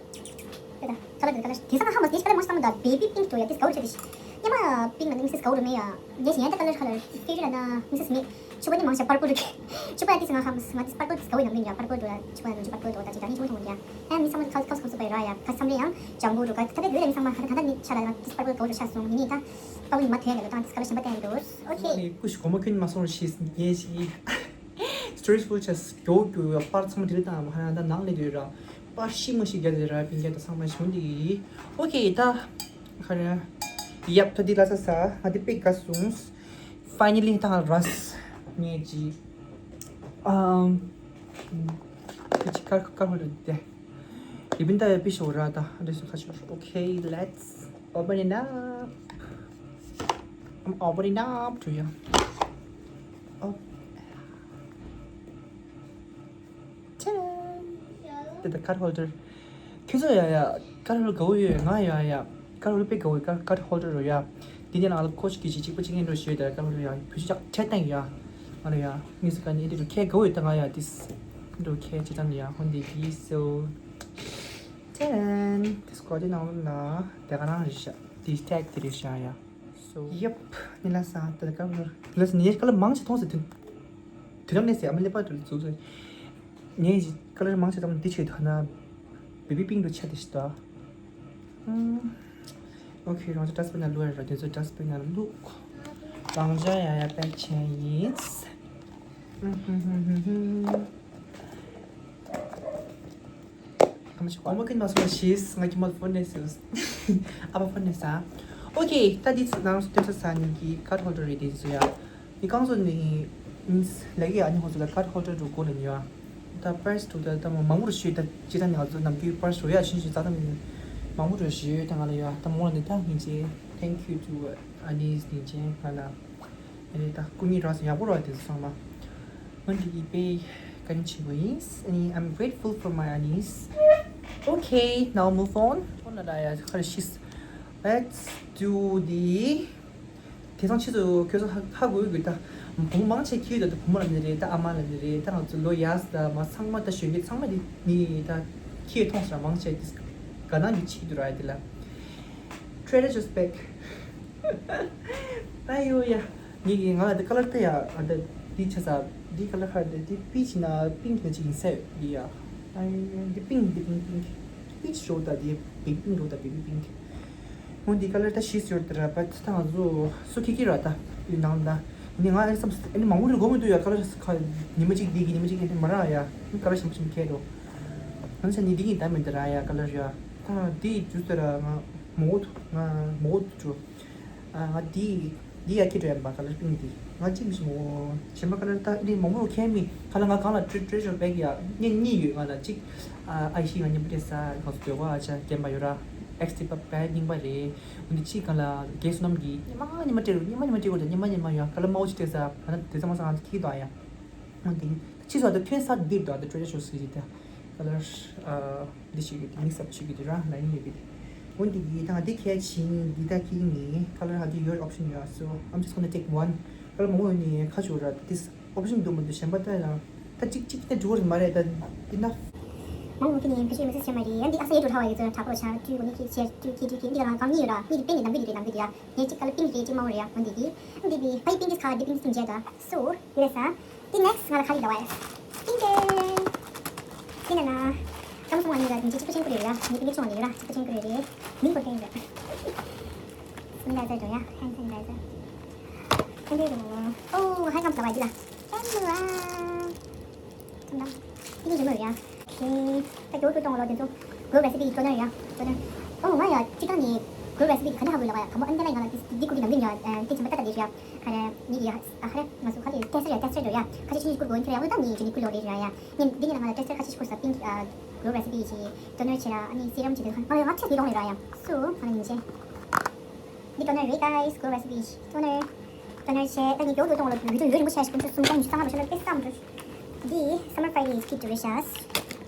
ད་ད་ཁ་ལ་ད་ཁ་ལ་དེ་ས་ང་ཧ་མ་དེ་ཤ་ད་མོ་སམ་ད་བེ་བི་པིང་ཀི་དོ་ཡ། དེ་སྐའོ་ཆ་དེ་ཉི་མ་པིང་ན་མིང་སི་སྐའོ་རུ་མེ་ཡ། ངས་ཡན་ད་ཁ་ལ་ཁ་ལ་ཕེ་རི་ལ་ན་མིང་སི་མེ། ཆུ་པ་ནི་མང་ཆ་པར་པོ་རུ་ཁེ། ཆུ་པ་ཡ་དེ་ས་ང་ཧ་མ་ང་དེ་པར་པོ་དེ་སྐའོ་ཡིན་ན་མིན་ཡ། པར་པོ་དོ་ཡ། ཆུ་པ་ཡ་ན་ཆུ་པར་པོ་དོ་ད་ཅི་ད་ནི་ཆུ་པ་ཐོང་ཡ། ཡ་མི་ཚང་མ་ཁ་ཁ་ཁ་ཁ་སུ་པ་ཡ་ར་ཡ། ཁ་སམ་རེ་ཡང་ཇང་གོ་རུ་ཁ་ད་དེ་ལ་མི་ཚང་མ་ཁ་ད་ད་ནི་ཆ་ལ་ང་དེ་པར་པོ་སྐའོ་རུ་ཤ་སོང་ཡིན་ནི་ད། པར་པོ་ནི་མ་ཐོན་ཡ་ད་དེ་སྐའོ་ལ་ཞིམ་པ་ཐོན་ཡ་འདུག་ཨོ་ཁེ། ནི་ཀུ་ཤི་གོ་མ་ཁྱོད་མ་སོང་རུ་ཤེས་ངེས་ཤིག་སི་ཊི་རི་ཊི་ཕུཌ་ཆ་སྐྱོ་སྐྱོ་པར་ཚང་མ་དེ་རིང་དང་མ་ཧ་ན་ད་ནང་ལས་དུས་ར། པར་ཤི་མ་ཤི་རྒྱ་དེ་ར་པིན་རྒྱ་ད་ཚང་མ་ཞུ་འདི། ཨོ་ཁེ་ད། ཁ་ར། ཡབ་ད་འདི་ལ་ས་ས་ང་འདི་པེ་ག་སོང་། ཕའི་ནལ་ལི་ད་ར་སི་ངེ་ཅི། ཨམ། ཁ་ཅི་ཀར་ཀར་ཧོ་ལ་དེ། རི་བིན་ད་ཡ་པི་ཤོ་ར་ད་འདྲེ་སུ་ཁ་ཤོ། Okay, let's open it up. I'm opening up to you. Oh. ཊ་ཌན། དེ་ད་card holder. ཁྱོད་ཚོ་ཡ་ཡ་card holder དགའ་བོ་ཡོད། ང་ཡ་ཡ་card holder དཔེ་དགའ་བོ་ཡོད། card holder རོ་ཡ། དེ་ནས་ང་ལ་ཀོ་ཆི་གི་ཅིག་གཅིག་པ་གཅིག་ངན་འགྲོ་ཞུས་ད་card holder ཡ་བུ་ཆུ་ཅག་ཆད་བཏང་ཡ། ང་ལ་ཡ་ངས་སུ་ག་ནས་འདི་རུ་ཁྱད་དགའ་བོ་ཡོད། ད་ང་ཡ་དིས་འགྲོ་ཁྱད་ཅི་ཙམ་ཡ་ཧོན་དེ་གི་སོ། ཊ་ཌན། དེ་སྐོར་དེ་ནང་ལ་དེ་ག་རང་རེད་ཤག་དེ་ཊེག་དེ་རེད་ཤག་ཡ། So, yep. ནི་ལ་ས་དེ་ལ་ཀ་ལར་ནི་ལ་ས་ནི་ཀ་ལར་མང་ཆེ་མཐོང་ཟེར་དུས། དུས་རང་ནས་ཟེར་ཨ་མ་ལེ་པ་དུ་ལ་འཛུགས་ཟེར། ངས་ཀ་ལར་མང་ཆེ་ཐོང་འདི་ཆེད་དུ་ཧ་ན་བེ་བི་པིང་དུ་ཆ་དེ་ཤི་ཏོ། ཨོ་ཁེ། རང་ཚོ་ཌ་སི་བི་ན་ལུ་ར་དེ་ཚོ་ཌ་སི་བི་ན་ལུག་ལང་ཇ་ཡ་ཡ་པེག་ཆེན་ཡིན། ཨ་མ་ཀིན་མ་སོང་ཤིས་ང་ཀི་མལ་ཕོན་ནས་སིས། ཨ་ཕ་ཕོན་ནས་ས། ཨོ་ཁེ། ད་འདི་ནང་སྟོན་ས་ས་ནི་གི་ཀ་ཊ་ཧོལ་ཌར་རེད་དེ་ཚོ་ཡ། ནི་ཀང་ཚོ་ནི་ལ་གི་ཨ་ནི་ཧོ་ཚོ་ལ་ཀ་ཊ་ཧོལ་ཌར་རུ་གོ་ལ་ནི་ཡ། ད་པར་སི་དུ་ད་ད་མང་པོ་རུ་ཞུས། ད་ཅི་ད་ནི་ང་ཚོ་ནམ་རྒྱུན་པར་སི་རུ་ཡ་ཤིན་ཤིན་ཙག་ད་མང་པོ་རུ་ཞུས། ད་ང་ལ་ཡ་ད་མོ་ལ་ནི་ད་ངིན་ཅི། Thank you to Anis ནི་ཅི་ང་ལ། ཨ་ནི་ད་སྐུ་ཉིད་རག་སོང་། ཡག་པོ་རག་དེ་ཚོ་ཚང་མ། ཨ་ནི་དེ་གི་དཔེ་བཀའ་དྲིན་ཆེན་པོ་ཡིན། ཨ་ནི་I'm grateful for my aunties. Okay, now move on. ཧོ་ན་ད་ཡ་ཁ་རེ་ཤིས། Let's do the དེང་སང་ཕྱིས་སུ་ཁྱོད་ཚོ་ཧ་ཧ་གོ་གི་ད། བུ་མོ་མང་ཆེ་ཁྱི་ཡོད་ད། བུ་མོ་ལ་ནི་རེད། ད་ཨ་མ་ལ་ནི་རེད། ད་ང་ཚོ་ལོ་ཡག་ད་མ་ཚང་མ་ད་གཞོན་སྐྱེས་ཚང་མ་དེ་ནི་ད་ཁྱི་མཐོང་ས་མང་ཆེ་དེ་ག་ནང་གི་ཆེད་དུ་ར་ཡ་དེ་ལ། Trader Joe's bag. ཨ་ཡོ་ཡ། ངེད་ཀྱི་ང་ལ་འདི་ཀ་ལར་ལྟ་ཡ། ཨ་འདི་འདི་ཆ་ས་འདི་ཀ་ལར་ཧར་འདི་འདི་པི་ཆི་ན་པིང་ནི་ཅིག་ཡིན་ས་ཡོད་འདི་ཡ། ཨ་འདི་པིང་འདི་པིང་པིང་པི་ཆི་རོ་ད་འདི་པིང་པིང་རོ་ད་པིང་པིང་པིང་། འོ་འདི་ཀ་ལར་ད་ཤི་སོ་ཡོད་ད་ར། བ་ད་ང་ཚོ་སུ་ཁི་ཁི་ར་ད་ཡོད་ནང་ད། ནི་ང་ཨ་བསམ་ཨ་ནི་མང་པོ་རེ་གོ་མི་འདུག་ཡ། ཀ་ལར་ཁ་ཉི་མ་གཅིག་འདི་གི་ཉི་མ་གཅིག་གི་མ་ར་ཡ། ཀ་ལར་ཞིམ་ཞིམ་ཁྱེར་འགྲོ། ང་ཚོ་ནི་འདི་གི་ད་མི་འདི་ར་ཡ་ཀ་ལར་ཡ། ད་འདི་ཇུས་ད་ར་ང་མོ་ང་མོ་ཏུ། ཨ་ང་འདི་འདི་ཡ་ཁྱི་འགྲོ་ཡ་མ་ཁ་ལར་པིང་འདི་ང་གཅིག་མི་ཤི་མོ། ཆེན་པ་ཁ་ལར་ད་འདི་མང་པོ་ཁྱེར་མི་ཁ་ལར་ང་གང་ལ་ཊི་ཊི་རེ་ཇར་བེག་ཡ་གཉིས་གཉིས་ཡོད། ང་ལ་གཅིག་ཨ་ཨ་ཤི་ང་ཉིན་པ་དེ་ས་ང་ཚོ་སྡོད་ག་ཨ་ཅག་རྒན་པ་ཡོད་ར། ཨེག་སི་ཊི་པ་བེད་རྙིང་པ་རེད། འོ་འདི་གཅིག་གང་ལ་རྒན་བསོད་ནམས་ཀྱི་ཉི་མ་ཉི་མ་སྤྲད་རུ་ཉི་མ་ཉི་མ་སྤྲད་དགོས་ད། ཉི་མ་ཉི་མ་ཡོད་ཁ་ལར་མའོ་ཅི་སྤྲད་ས་ཕ་ན་དེ་ཚང་མ་ས་ང་ཚོ་ཁྱི་དང་ཡ། འོ་འདི་ཕྱིས་སུ་ད་ཁྱོད་ས་འདིར་དུ་ཨ་ད་ཊི་རེ་ཌར་ཇོས་ཀྱི་ད་ཀ་ལར་ཨ་འདི་ཞིག་གི་མིག་སི་ཨབ་བྱེད་ཀྱི་དུ་ར་ལ་ཡིན་ཡོད་གི། འོ་འདི་གི་ད་འདི་ཁྱད་ཆིན་འདི་ད་ཀིང་ནི་ཀ་ལར་ཧ་དི་ཡོར་ཨོབ་ཤན་ཡོད། So I'm just gonna take one. ཀ་ལར་མང་པོ་ཡོད་ནི་ཁ་ཆུ་ར་དིས་ཨོབ་ཤན་འདུག་མི་འདུག་གཞན་པ་ད་ཡང་ད་གཅིག་གཅིག་ད་འགྲོ་བར་མ་རེད་ད་འདི་ན། མང་པོ་ཀིང་ནི་ཁ་ཆུ་མི་སེ་ཆེ་མ་རེད། ཡང་འདི་ཨ་སེ་ཡེ་འགྲོ་ཐ་བ་ཡོད་ཚོད་ཁྲ་པོ་ཆ་ཀྲུའི་གོ་ནི་ཁི་ཆེ་ཀྲུའི་ཁི་ཀྲུའི་ཁི་འདི་ལ་གང་གཉིས་ཡོད་ར། གཉིས་འདི་པེན་ནི་ནམ་རྒྱུན་འདི་རེད། ནམ་རྒྱུན་འདི་ཡ། ངས་གཅིག་ཀ་ལར་པིང་རེད་གཅིག་དམར་པོ་རེད་ཡ། འོ་འདི་གི་ཕ་ཡི་པིང་གི་ཁ་འདི་པིང་གི་སུན་བྱས་ད། སོ་ཡོད་རེད་ས། འདི་ནེག་སི་ང་ལ་ཁ་ལི་ད་བ་ཡ། པིང་གི། འདི་ན་ན། ཀམ་སུང་ང་ནི་ལ་འདི་གཅིག་པ་ཆེན་པོ་རེད་ཡ། ངས་པིང་གི་ཆུང་བ་ནི་ཡོད་ར་གཅིག་པ་ཆེན་པོ་རེད་རེད། མིང་པོ་ཏེན་རེད། སུན་ཌའི་ཛར་འགྲོ་ཡ། ཧན་སན་ཌའི་ཛར། ཧན་ཌའི་ཛར། ཨོ་ཧན་ཀམ་ད་བ་འདི་ལ། ཀམ་ལ། ཀམ་ལ། ཏིང་ཏིང་མོ་ཡ། ཁེ། ད་གྱོད་ཏུ་གཏོང་ལོ་དེ་ཚོ། གོ་རེ་སི་པི་ཊོ་ནར་ཡ། ཊོ་ནར། ཨོ་ང་ཡ་སྤྱིར་བཏང་ནི་གོ་རེ་སི་པི་ག་འདྲ་ཧ་གོ་ལ་བ་ཡ། དང་པོ་ཨན་ཏེ་ལ་ཡ་ང་ལ་དེ་དེ་ཁུ་གི་ནང་དུ་ཡ་དེ་བྱེད་པ་ཏག་ཏག་རེད་ཡ། ག་རེ་ནི་གི་ཡ་ཨ་ཧ་རེ་ང་ཚོ་ག་ལེ་ཏེ་སེ་ཡ་ཏེ་སེ་རེད་ཡ། ཁ་ཤས་ཤིག་གོ་ཁྱེར་ཡ་ཨོ་ད་ནི་ཅི་ནི་ཁུ་ལོ་རེད་ཡ། ནི་འདི་ནི་ལ་ང་ལ་ཏེ་སེ་ཁ་ཤས་ཤིག་གོ་ས་པིང་ཨ་གོ་རེ་སི་པི་ཅི་ཊོ་ནར་ཆེ་ར་ཨ་ནི་སི་རམ་ཅི་དེ་ང་ལ་ང་ཆ་དེ་གཏོང་རེད་ཡ། སོ་ང་ལ་ཉིན་ཆེ། འདི་ཊོ་ནར་རེད་guys། གོ་རེ་སི་པི་ཊོ་ནར། ཊོ་ནར་བྱས་ད་ངས་མགྱོགས་དུ་གཏོང་བ་ལ་བི་ཌིའོ་ཡོད་རིང་པོ་བྱས་ཤིག་ཀུན་སྤྱོད་གསུམ་ཀ་ཉི་ཤུ་རྩ་ལྔ་ལ་ཤོར་ན་དཔེ་བསམ་འགྲོ། འདི་Summer Fridays Kit Delicious།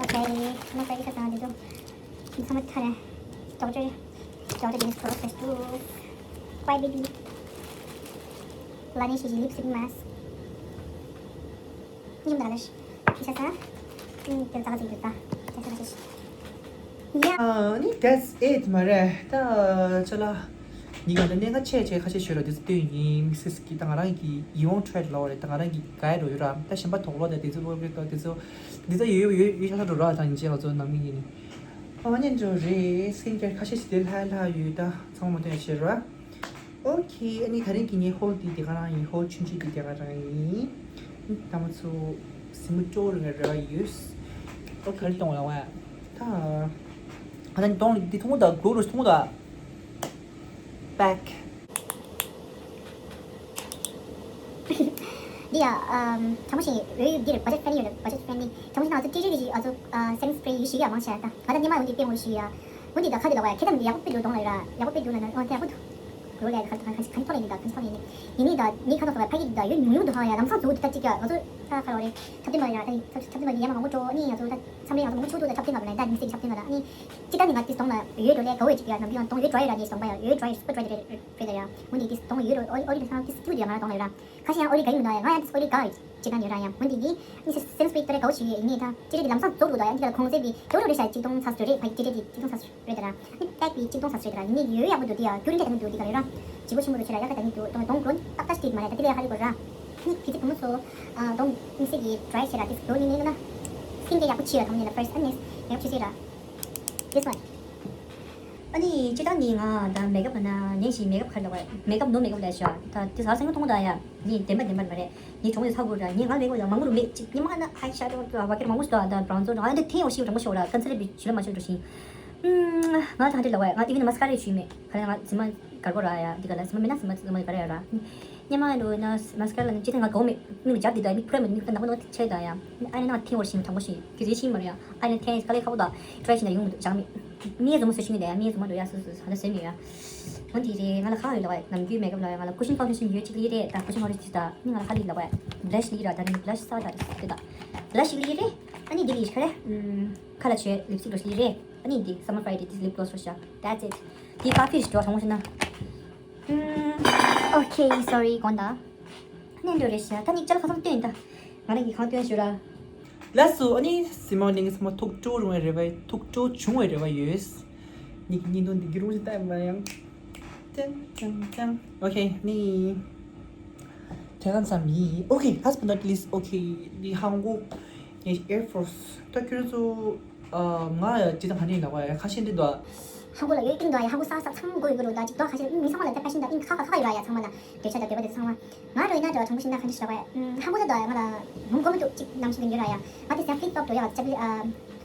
Okay, Summer Friday ཁ་སང་འདི་ཚོ་འདི་ཚང་མ་ཐ་རེ། Doctor Doctor Dennis Pro Fresh Tooth Quiet Baby Laneige Lip Sleeping Mask། ཉིམ་ད་ལ་ཤི་ཤ་ས། ཉིམ་དེ་ཙག་ཙིག་ཡོད་ད། ཤ་ས་ཤ་ཤ། Yeah. ཨ་ནི་that's it མ་རེད་ད། ཅ་ལག་ཉི་ག་ད་གནད་འགག་ཆེ་ཆེ་ཁ་ཤས་ཤོད་ར་དེ་ཚོ་སྟོན་ཡིན། སིས་ཀྱི་ད་ང་རང་གི་ཡིད་འོང་ཊེ་རེད་ལོ་རེད། ད་ང་རང་གི་ག་ཡ་རོ་ཡོད་ར། ད་གཞན་པ་དོག་ལོ་ད་དེ་ཚོ་ལོ་རེད་ད། དེ་ཚོ་དེ་ཚོ་ཡོད་ཡོད་ཡོད་ཤ་ས་འགྲོ་ར། ད་ཉིན་ཆེ་ང་ཚོ་ནང་མི་ཡིན། ཨ་ནི་འགྲོ་རེད། སི་ཀིན་ཀེར་ཁ་ཤས་ཤིག་དེ་ལྷ་ལྷ་ཡོད་ད། ཚང་མ་སྟོན་ཡ་ཤེས་ར། Okay, ཨ་ནི་ད་རིང་གི་ངའི་ཧོལ་འདི་དེ་ག་རང་ཡིན། ཧོལ་ཆུང་ཆུང་འདི་དེ་ག་རང་ཡིན། ད་མ་ཚོ་སི་མུ་ཏོ་རི་ང་རེ་བ་ཡོད། Okay, ག་རེ་གཏོང་བ་ལ་བ། ད་ཨ་ནི་གཏོང་འདི་མཐོང་ད་གོ་རུ་མཐོང་ད། Back. འདི་ཡ་ཨམ་དྲང་པོ་ཞིག་རོལ་ཡུལ་འདིར་budget friendly ཡོད་རེད། budget friendly། དྲང་པོ་ཞིག་ན་ང་ཚོ་ཊི་ཊི་གི་ཞིག་ཨ་ཚོ་setting spray ཡོད་ཞིག་ཡ་མང་ཆེ་ད་ང་ད་སྙེ་མ་འོན་ཏེ་དཔེ་ངོ་ཞིག་ཡ། འོན་ཏེ་ད་ཁ་དེ་ལ་བ་ཡ་ཁྱེད་དམ་ཡག་པོ་དཔེ་འདུག་གདོང་ལ་ཡོད་ར། ཡག་པོ་དཔེ་འདུག་ན་ཨོ་ད་ཡག་པོ་འདུག་རོལ་ལ་ཡ་ཁ་ཁ་ཁ་ཁ་ཐོག་ལ་ཡིན་ད་ཁ་ཐོག་ལ་ཡིན་ནི་ཡིན་ནི་ད་ངས་ཁ་ཐོག་ཐོག་ལ་ཕ་གི་ད་ཡོད་ཉུང་ཉུང་འདུག་ཧ་ཡ་ལམ་སང་ཚུགས་འདུག་ད་ཅིག་ཡ་ང་ཚོ་ད་ཁ་ལོ་རེད། ཐབས་དེ་མ་ཡ་ད་ཐབས་དེ་མ་ཡ་མང་མང་སྤྲོ་ནི་ང་ཚོ་ད་མཚམས་རེ་ང་ཚོ་མང་མང་སྤྲོ་འདུག་ད་ཐབས་དེ་མ་ལ་ད་ཉིན་སྲིབ་ཐབས་དེ་མ་ལ་ནི་ཅི་ད་ནི་ང་དེ་གདོང་ལ་ཡོད་འགྲོ་ལས་ག་བས་ཅིག་ཡ་ནམ་རྒྱུན་གདོང་ཡོད་འགྲོ་ཡོད་ར་ཉིན་གདོང་པ་ཡ་ཡོད་འགྲོ་ཡོད་སུ་པར་འགྲོ་རེད་རེད་ད་ཡ། འོན་ཏེ་དེ་གདོང་ཡོད་འགྲོ་ཨོ་ཨོ་རི་ད་སང་དེ་སུ་ཡ་ང་ར་གདོང་ལ་ཡོད་ར། ཁ་ཤས་ཡང་ཨོ་རི་ག་ཡིན་མི་འདུག་ཡ་ང་ཡང་ཨོ་རི་ག་ཅི་ད་ཉོ་ར་ཡ། འོན་ཏེ་འདི་ནི་སེ་སེན་སི་པི་རིག་ཏོ་རེ་གའོ་ཞིག་ཡིན་ནི་ད་ཅི་རེད་འདི་ལམ་སང་རྫོགས་འདུག་ད་ཡ། འདི་ག་ལ་གོང་ཚད་པའི་ཇོ་རོ་རེ་ཤ་གཅིག་སྟོང་ཚ་སུ་རེད། ཕ་གི་ཅི་རེད་འདི་གཅིག་སྟོང་ཚ་སུ་རེད་ད་ར། ནི་ཏེག་པི་གཅིག་སྟོང་ཚ་སུ་རེད་ད་ར། ཡིན་ནི་ཡོད་ཡག་པོ་འདུག་འདི་ཡ་ཀྱུར་ཀྱི་ད་ནི་འདུག་འདི་ག་རེད་ར། ལྗིད་པོ་ཆེན་པོ་འདུག་ཁྱེད་ར་ཡག་ག་ད་ནི་འདུག་གདོང་གདོང་གོན་ཏག་ཏག་ཞིག་མ་རེད་ད་འདི་ལས་ཧ་རི་གོ་ར། ནི་ཕི་ཚི་བུ་མོ་ཚོ་གདོང་དམིགས་བསལ་གྱི་ཌ་རའི་བྱེད་ར་འདི་གདོང་ནི་ནི་ན་སི་ཀིན་ཀེར་ཡག་པོ་བྱེད་ཡ་ད་མོ་ནི་ན་ཕར་སི་ཨན་ནེ་སི་མེག་ཨབ་བྱེད་ས་ར། This one། ཨ་ནི་སྤྱིར་བཏང་ནི་ང་ད་མེག་ཨབ་ལ་ན་ནས་ཤིག་མེག་ཨབ་ག་རེ་ལབ་དགོས་རེད། མེག་ཨབ་ནོ་མེག་ཨབ་ལས་ཤག་ད་དེ་ཟ་སེང་ག་མཐོང་ད་ཡ། ངས་བདེན་པ་བདེན་པ་མ་རེད། ངས་གྱོང་ཡོད་ཚ་དགོས་ར། ངས་ང་ལས་གོ་ཡ་མང་པོ་རུ་མེད་ཅིག་ཉི་མ་ན་ཨའི་ཤ་ཌོ་ཝ་ཀེར་མང་པོ་ཞིག་འདུག་ད་བྷ་རའུན་ཛོན་ཨ་འདི་ཐེན་ཡོ་ཤི་རང་པོ་ཤོག་ར་ཀན་སི་ལར་བི་ཞུ་ལ་མ་ཤོད་འགྲོ་ཤིང་། ང་ད་འདི་ལབ་དགོས་ཡ་ང་ཨི་ཝན་མ་སི་ཀ་ར་ཞུས་མེད། ག་རེ་ང་ཛི་མ་གར་གོ་ར་ཡ་འདི་ག་ལ་ཛི་མ་མེད་ན་ཛི་མ་ཛི་མ་ག་ར་ཡ་ར། ཉི་མ་འདུག་ན་མ་སི་ཀ་ར་ལ་ཅི་ཐེན་ང་གོ་མེད་ནུ་ལ་རྒྱབ་འདི་ད་མིག་ཕུ་ར་མེད་ནུ་ད་ནམ་པ་ནོ་ཆེ་ད་ཡ། ཨ་ནི་ན་ཐེན་ཡོ་ཤི་དྲང་པོ་ཤིང་གི་རེ་ཤིང་མ་ར་ཡ། ཨ་ནི་ཐེན་ཡོ་ཤི་ཀ་ལེ་ཁ་པོ་ད་ཊི་རའི་ཤིང་ད་ཡོང་མི་འདུག་ཅང་མེད། མིའི་ཛི་མ་སུ་ཤིང་ད་ཡ་མིའི་ཛི་མ་འདུག་ཡ་སུ་སུ་ཧ་ད་སེ་མི་ཡ། འོ་འདི་རེད། ང་ལ་ཁ་ཡོད་ལབ་པ་ནམ་རྒྱུན་མེག་ཨབ་ལབ་ཡ་ང་ལ་ཀུ་ཤིན་ཕའུ་ཌེ་ཤན་ཡོད་གཅིག་ལི་རེད་ད། ཀུ་ཤིན་ཕའུ་ཌེ་ཤན་ད་ནི་ང་ལ་ཁ་ལི་ལབ་པ་བྷི་ལ་ཤི་ལི་ར་ད་ནི་བྷི་ལ་ཤི་ས་ད་རེད་ད། བྷི་ལ་ཤི་ལི་རེད། ཨ་ནི་འདི་ལི་ཁ་རེད། ཁ་ལ་ཆོས་ལིབ་སི་ཊིག་རོ་ཤི་ལི་རེད། ཨ་ནི་འདི་Summer Friday འདི་ལིབ་གློ་སི་རོ་ཤ། That's it། འདི་ཀ་ཕི་རེད་འགྲོ་གྲང་མོ་ཤི་ན། Okay, sorry དགོངས་དག་གནས་འགྲོ་རེད་ཤག་ད་ནི་ཅལ་ཁ་སང་སྟོན་ད། ང་རང་གི་ཁང་སྟོན་ཞུ་ར། ལགས་སོ། ཨ་ནི་སི་མ་ནི་ངི་སི་མ་ཐུགས་སྤྲོ་རུང་བའི་རེ་བ་ཐུགས་སྤྲོ་བྱུང་བའི་རེ་བ་ཡོད། ནི་གི་ཉིན་དུ་འདི་གི་རུང་ཞིག་ལྟ་ཡང་མ་ཡང་། ཅང་ཅང་ཅང་། Okay ནི། དེ་གང་ཙམ་ཡིན། Okay, last but not least, okay, ནི་ཧང་གོ་ངའི་Air Force ད་ཁྱོད་ཚོ། ང་ཡ་ཅི་ད་ག་ནས་ལབ་པ་ཡ་ཁ་ཤས་འདི་འདུག་ཧ་གོ་ལ་ཡོད་ཏིང་འདུག་ཡ་ཧ་གོ་ས་ས་ཚང་གོ་ཡོད་གི་རུ་ད་ཅིག་འདུག་ཁ་ཤས་མི་ཚང་མ་ལ་ད་ཕ་ཤིན་ད་ཏིང་ཁ་ཁ་ཁ་ཡོད་ར་ཡ་ཚང་མ་ལ་འདོད་ཆ་ད་འདོད་པ་དེ་ཚང་མ་ང་རོ་ཡིན་ན་འདྲ་བ་དྲང་པོ་ཤིན་ན་ག་འདྲ་ཞིག་ལབ་པ་ཡ་ཧ་གོ་ད་འདུག་ཡ་ང་ལ་མུམ་གོ་མི་འདུག་ཅིག་ནམ་ཞིག་ཡོད་ར་ཡ་ང་དེ་ཟ་ཕི་ལིབ་ཕོབ་འགྲོ་ཡ་ཅབ་ལི་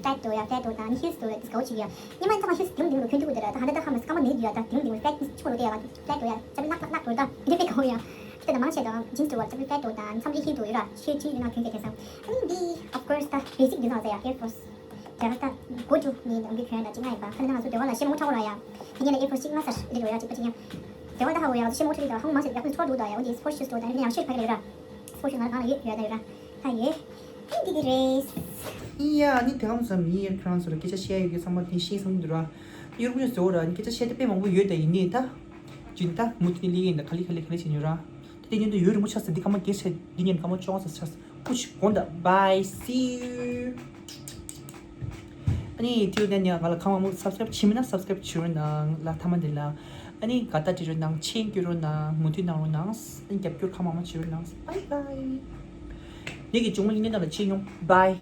ཕེ་ཊ་འགྲོ་ཡ་ཕེ་ཊ་འགྲོ་ད་ནི་ཧིལ་སི་འགྲོ་ཡ་ཏིས་གོ་ཅིག་ཡ་ཉི་མ་ཚང་མ་ཧིལ་སི་ཏིང་ཏིང་རུ་ཁྱོད་འདུག་དེ་ར་ད་ཧ་ད་ད་ཧ་མ་སི་ཀ་མ་ནེ་ཡ་ད་ཏིང་ཏིང་རུ་ཕེ་ཊ་ཆུ་རུ་དེ་ཡ་ཕེ་ཊ་འགྲོ་ཡ་ཅབ་ལི་ནག་ནག་ནག་འགྲོ་ད་འདི་ཕེ་གོ་ཡ། དེ་ད་མང་ཆེ་ད་ཇིན་སི་འགྲོ་བ་ཅབ་ལི་ཕེ་ཊ་འགྲོ་ད་མཚམས་རེ་ཧིལ་འགྲོ་ཡོད་ར་ཤེ་ཅི་ཡོད་ན་ཁྱོད་ཀྱི་དེ་སང་ཨ་ནི་འདི་of course ད་བེ་སིག་འདི་ཚང་ཟེར་ཡ་Air Force། རྒྱ་གར་ད་གོ་ཅུ་ནི་ནང་གི་ཁྱོན་ད་ཅི་ང་ཡིན་པ་ཁ་ན་ང་ཚོ་དེ་བ་ལ་ཤེ་མོ་ཁྲ་བོ་ར་ཡ། དེ་ཉིན་ལ་ཨེ་ཕོ་ཅིག་ང་སར་ལི་རོ་ཡ་ཅིག་པ་ཅི་ཉ། དེ་བ་ད་ཧ་བོ་ཡ་ང་ཚོ་ཤེ་མོ་ཁྲ་ལི་ད་ཧང་མ་ཞིག་ཡག་པོ་ཚོར་འདུག་ད་ཡ་འོ་དེ་སི་པོར་ཤུ་སི་ཏོར་ད་ནི་ཡང་ཤེར་ཕ་གི་ར། སི་པོར་ཤུ་ང་ལ་གང་ལ་ཡོད་ཡོད་ད་ཡོད་ར། ད་ཡེ། ཨེ་འདི་གི་རེད། ཡ་ནི་དེ་གང་ཙམ་མི་ཡ་ཁྱོད་རང་ཚོ་ལ་སྐད་ཆ་བཤད་ཡོད་གི་ཚང་མ་དེ་ཤེས་སོང་འདུག་ར། ཡོ་རུ་ཉོ་ཟེར་བ་ར་ནི་སྐད་ཆ་བཤད་དེ་དཔེ་མང་པོ་ཡོད་ད་ཡིན་ནི་ད། ཇུན་ད་མུ་ཏི་ནི་ལི་ཡིན་ད་ག་ལི་ག་ལི་ག་ལི་བྱེད་ཉོ་ར། དེ་ཉིན་དུ་ཡོད་རི་མོ་ཆགས་ཟེར་འདི་ཁ་མ་སྐད་ཆ་འདི་ཉིན་ཁ་མ་ཅོང་ཟེར་ཆགས། ཀུ་ཤི་གོང་ད། Bye, see you. ཨ་ནི་till then ཡང་ང་ལ་གང་མང་མོ་སབ་སི་ཀ་རབ་བྱེད་མིན་ན་སབ་སི་ཀ་རབ་བྱེད་རོགས་གནང་ལ་ཐ་མ་འདི་ལ། ཨ་ནི་དགའ་རྟགས་སྤྲད་རོགས་གནང་། མཆན་སྐྱོན་རོགས་གནང་། མུ་མཐུད་གནང་རོགས་གནང་། ཨ་ནི་རྒྱབ་སྐྱོར་གང་མང་མང་བྱེད་རོགས་གནང་། Bye bye. ངེད་ཀྱི་ཇུང་མ་ཉིན་ནང་ལ་ཕྱིན་ཡོང་། Bye.